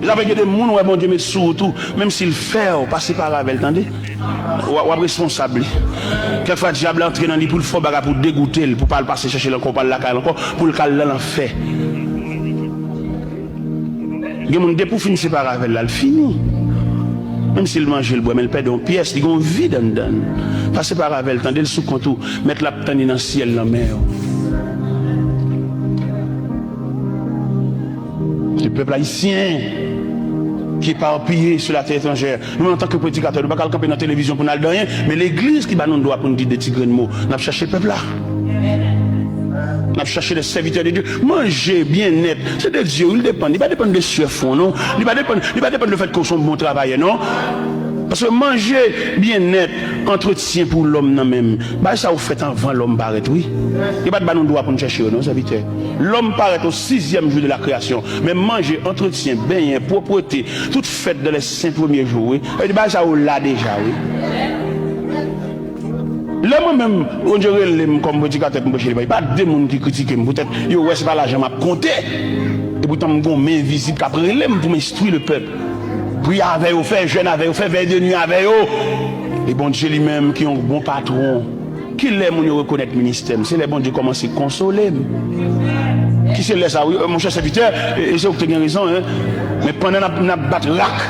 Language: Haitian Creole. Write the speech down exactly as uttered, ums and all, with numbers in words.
Sa vle gen de moun ou wè Bondye met sou wout ou, menm si l fè w, pa separe avè l, tande. W ap, w ap responsab li. Kèk fwa dyab la antre nan li pou l fè w bagay pou degoute l, pou pa l pase chèche l ankò, pa l lakay l ankò, pou l ka al nan lanfè. Gen moun depi w fin separe avè l la, l fini. Menm si l manje, l bwè, men l pèdi yon pyès, li gen yon vid anndan l. Pa separe avè l, tande, l sou kont ou. Mèt la ap tann li nan syèl nan men w. Se pèp ayisyen ki epapiye sou latè etranjè. Nou menm antanke predikatè, nou pa ka al kanpe nan televizyon pou n al di anyen, men legliz ki ba nou dwa pou n di de ti grenn mo. N ap chache pèp la. N ap chache de sèvitè de Dye. Manje, byennèt, se de Dye, wi, li depann. Li pa depann de swèf ou, non. Li pa depann, li pa depann de fèt ke w se yon bon travayè, non. Paske manje, byennèt, antretyen pou lòm nan menm. Bagay sa yo fèt anvan lòm parèt, wi. Yo pa t ba nou dwa pou n chèche yo, non, sèvitè. Lòm parèt o sizyèm jou de la kreyasyon. Men manje, antretyen, benyen, pwoprete, tout fèt dans les cinq premiers jours, wi. Sa vle di bagay sa yo la deja, wi. Lè mwen menm, Bondye rele m kòm predikatè pou m preche levanjil, pa de moun ki kritike m poutèt yo wè se pa lajan m ap konte. Epoutan m gon men envizib k ap rele m pou m enstwi le pèp. Priye avè yo, fè jèn avè yo, fè vèy de nwi avè yo. E Bondye li menm ki yon bon patwon. Ki lè moun yo rekonèt ministè m? Se lè Bondye kòmanse konsole m. Ki se lè sa, wi, monchè sèvitè, e, e se ou ki te gen rezon, en. Men pandan n ap, n ap bat rak,